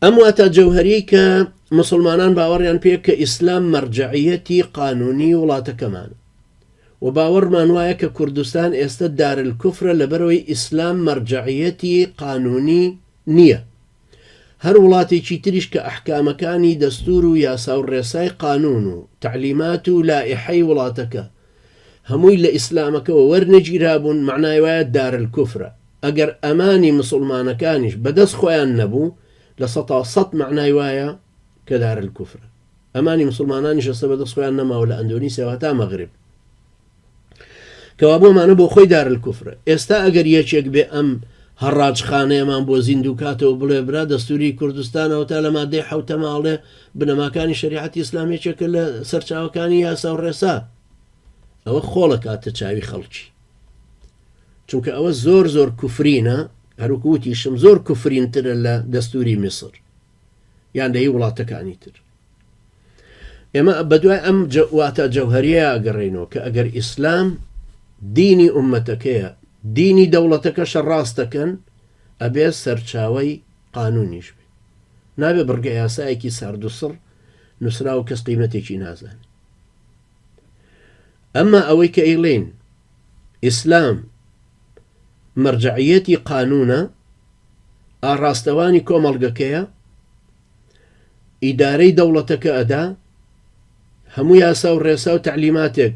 ئەم واتا جەوهەریەی کە موسڵمانان باوەڕیان پێ کە ئیسلام مەرجەعیەتی قانونی وڵاتەکەمانە و باوەڕمان وایە کە کوردستان ئێستە دارالکوفرە لەبەرئەوەی ئیسلام مەرجەعیەتی قانونی نییە هەر وڵاتێکی تریش کە ئەحکامەکانی دەستور و یاسا و ڕێسای قانون و تەعلیمات و لائیحەی وڵاتەکە هەمووی لە ئیسلامەکەوە وەرنەگیرابوون مەعنای وایە دارالکوفرە ئەگەر ئەمانی مسوڵمانەکانیش بەدەست خۆیان نەبوو 100% مەعنای وایە کە دارالکوفرە ئەمانی مسوڵمانانیش ئێستا بەدەست خۆیان نەماوە لە ئەندۆنیسیاوە هەتا مەغرب کەوابوو ئەمانە بۆ خۆی دارالکوفرە ئێستا ئەگەر یەکێک بێ ئەم هەڕاجخانەیەمان بۆ زیندوو کاتەوە بڵێ برا دەستوری کوردستانەوە تا لە مادەی حوتەمە ئەڵێ بنەماکانی شەریعەتی ئیسلام یەکێکە لە سەرچاوەکانی یاسا و ڕێسا ئەوە خۆڵە کاتە چاوی خەڵکی چونکە ئەوە زۆر زۆر کوفرینە هەروکو وتیشم زۆر کوفرینترە لە دەستوری میسر یان لە هی وڵاتەکانی تر ئێمە بەدوای ئەم واتا جەوهەریە ئەگەڕێینەوە کە ئەگەر ئیسلام دینی ئومەتەکەیە دینی دەوڵەتەکەشە ڕاستەکەن ئەبێ سەرچاوەی قانونیش بێ نابێ بڕگە یاسایەکی ساردوسڕ نووسراوە کەس قیمەتێکی نازانێ ئەمما ئەوەی کە ئەیڵێین ئیسلام مەرجەعیەتی قانونە ئاڕاستەوانی کۆمەڵگەکەیە ئیدارەی دەوڵەتەکە ئەدا هەموو یاسا و ڕێسا و تەعلیماتێک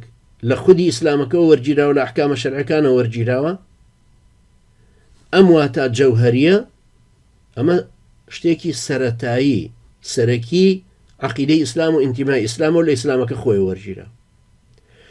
لە خودی ئیسلامەکەوە وەرگیراوە لە ئەحکامە شەرعەکانە وەرگیراوە ئەم واتا جەوهەریە ئەمە شتێکی سەرەتایی سەرەکی عقیدەی ئیسلام و ئینتیمای ئیسلام و لە ئیسلامەکە خۆی وەرگیرا.